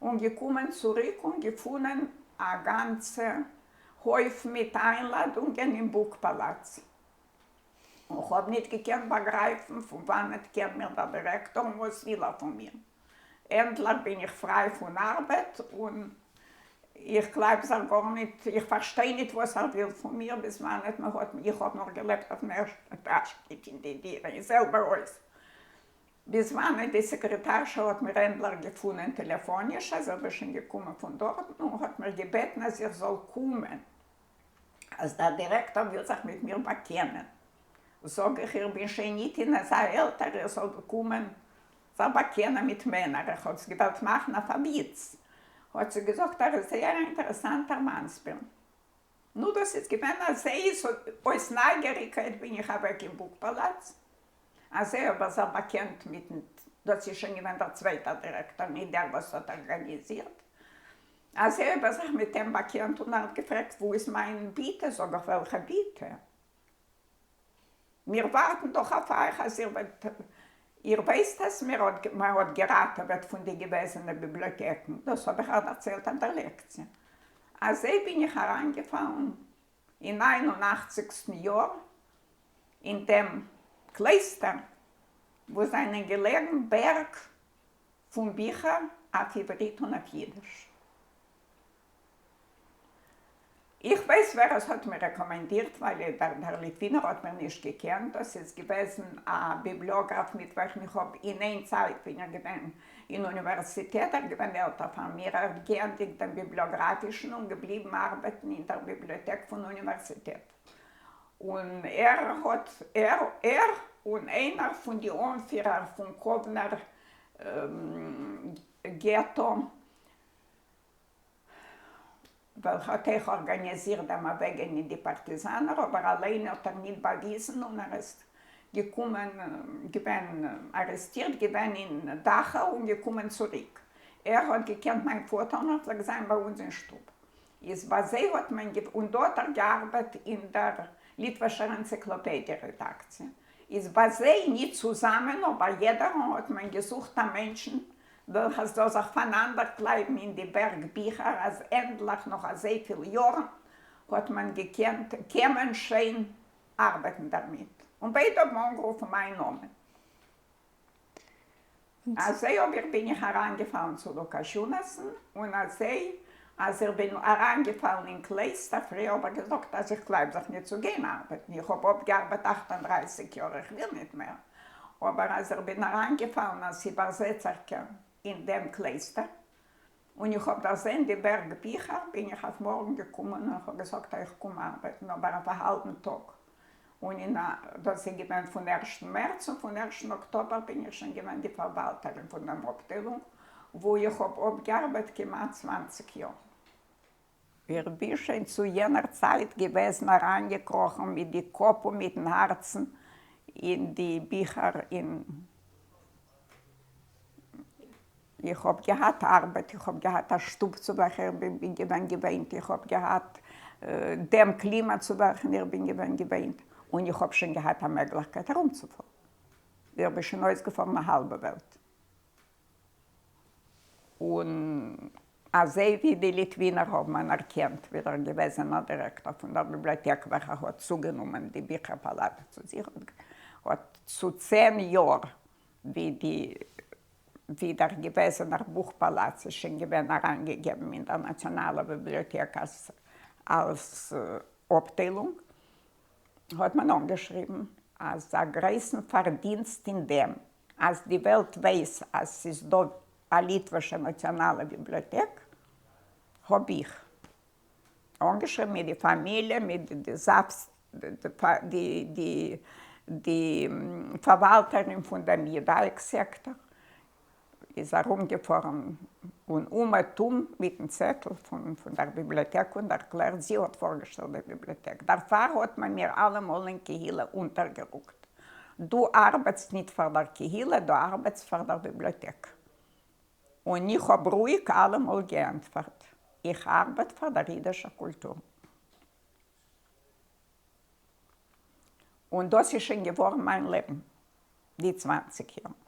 און געקומען צוריק און געפונען א גאנצע הויף מיט איינלאדונגען אין בוק-פאלאץ. און כ'האב ניט געקענט באגרייפן פון וואנעט קען מיר דער דירעקטאר און וואס וויל ער פון מיר. ענדליך בין איך פריי פון ארבעט און איך קלייב זיך גארניט, איך פארשטיי ניט וואס ער וויל פון מיר, ביז וואנעט מען האט, איך האב נאך געלעבט אויפן ערשטן עטאזש, ניט אין די דירה, אין זעלבע הויז. ביז וואנעט די סעקרעטארשע האט מיר ענדליך געפונען טעלעפאניש אז איך בין שוין געקומען פון דארטן און האט מיר געבעטן אז איך זאל קומען אז דער דירעקטאר וויל זיך מיט מיר באקענען. זאג איך איך בין שוין ניט אין אזא עלטער איך זאל קומען זיך באקענען מיט מענער, איך האב עס געוואלט מאכן אויף א וויץ האט זי געזאגט ער איז זייער א אינטערעסאנטער מאנסביל. נו דאס איז געווען אזוי אויס נייגעריקייט בין איך אוועק אין בוק-פאלאץ אזוי האב איך זיך באקענט מיטן, דאס איז שוין געווען דער צווייטער דירעקטאר, ניט דער וואס האט ארגאניזירט, אזוי האב איך זיך מיט אים באקענט און ער האט געפרעגט וואו איז מיין ביטע, זאג איך וועלכע ביטע? מיר ווארטן דאך אויף אייך אז איר וועט, איר ווייסט אז מיר האט מען האט געראטעוועט פון די געוועזענע ביבליאטעקן, דאס האב איך אייך דערציילט אויף דער לעקציע. אזוי בין איך אריינגעפאלן אין ניין און אכציגסטן יאר אין דעם קלויסטער וואו זענען געלעגן בערג פון ביכער אויף עברית און אויף אידיש. איך ווייס ווער עס האט מיר רעקאמענדירט ווייל דער ליטווינער האט מיר נישט געקענט, דאס איז געוועזן א ביבליאגראף מיט וועלכן איך האב אין איין צייט בין איך געווען אין אוניווערסיטעט, ער איז געווען עלטער פאר מיר, ער האט געענדיגט דעם ביבליאגראפישן און געבליבן ארבעטן אין דער ביבליאטעק פון אוניווערסיטעט. און ער האט, ער, ער און איינער פון די אנפירער פון קאוונער געטא, וועלכער האט אויך ארגאניזירט דעם אוועקגיין אין די פארטיזאנער, אבער אליין האט ער ניט באוויזן און ער איז געקומען, געווען ארעסטירט געווען אין דאכאו און געקומען צוריק. ער האט געקענט מיין פאטער און ער פלעגט זיין ביי אונז אין שטוב. איז ביי זיי האט מען גע און דא האט ער געארבעט אין דער ליטווישער ענציקלאפעדיע רעדאקציע. איז ביי זיי ניט צוזאמען אבער יעדערן האט מען געזוכט א מענטשן וועלכער זאל זיך פאנאנדערקלייבן אין די בערג ביכער אז ענדליך נאך אזויפיל יארן האט מען געקענט קען מען שוין ארבעטן דערמיט. און ביידע האבן אנגערופן מיין נאמען. אזוי האב איך בין איך אריינגעפאלן צו לוקאשונעסן, און אזוי אז איך בין אריינגעפאלן אין קלויסטער, פריער האב איך געזאגט אז איך קלייב זיך ניט צו גיין ארבעטן, איך האב אפגעארבעט 38 יאר, איך וויל ניט מער, אבער אז איך בין אריינגעפאלן אלס איבערזעצערקע אין דעם קלויסטער, און איך האב דערזען די בערג ביכער, בין איך אויף מארגן געקומען און איך האב געזאגט אז איך קום ארבעטן, אבער אויף א האלבן טאג, און אין א, דאס איז געווען פון ערשטן מערץ, און פון ערשטן אקטאבער בין איך שוין געווען די פארוואלטערין פון דעם אפטיילונג, וואו איך האב אפגעארבעט כמעט 20 יאר. איך בין שוין צו יענער צייט געוועזן אריינגעקראכן מיט די קאפ און מיטן הארצן אין די ביכער אין. איך האב געהאט ארבעט, איך האב געהאט א שטוב צו וועלכער איך בין געווען געוואינט, איך האב געהאט דעם קלימאט צו וועלכן איך בין געווען געוואינט, און איך האב שוין געהאט א מעגליכקייט ארומצופארן. איך בין שוין אויסגעפארן א האלבע וועלט. און אזוי ווי די ליטווינער האבן אנערקענט ווי דער געוועזענער דירעקטאר פון דער ביבליאטעק וועלכער האט צוגענומען די ביכער פאלאטע צו זיך האט צו 10 יאר ווי די ווי דער געוועזענער בוך-פאלאץ איז שוין געווען אריינגעגעבן אין דער נאציאנאלער ביבליאטעק אלס אפטיילונג, האט מען אנגעשריבן אז א גרויסן פארדינסט אין דעם אז די וועלט ווייס אז ס'איז דא א ליטווישע נאציאנאלע ביבליאטעק האב איך אנגעשריבן מיט די פאמיליע מיט די די די פארוואלטערין פון דעם יודאיק סעקטאר איז ארומגעפארן און אומעטום מיטן צעטל פון דער ביבליאטעק און ערקלערט זי האט פארגעשטעלט די ביבליאטעק דערפאר האט מען מיר אלעמאל אין קהילה אונטערגערוקט דו ארבעטסט ניט פאר דער קהילה דו ארבעטסט פאר דער ביבליאטעק און איך האב רואיג אלעמאל געענטפערט איך ארבעט פאר דער אידישער קולטור. און דאס איז שוין געווארן מיין לעבן די 20 יאר.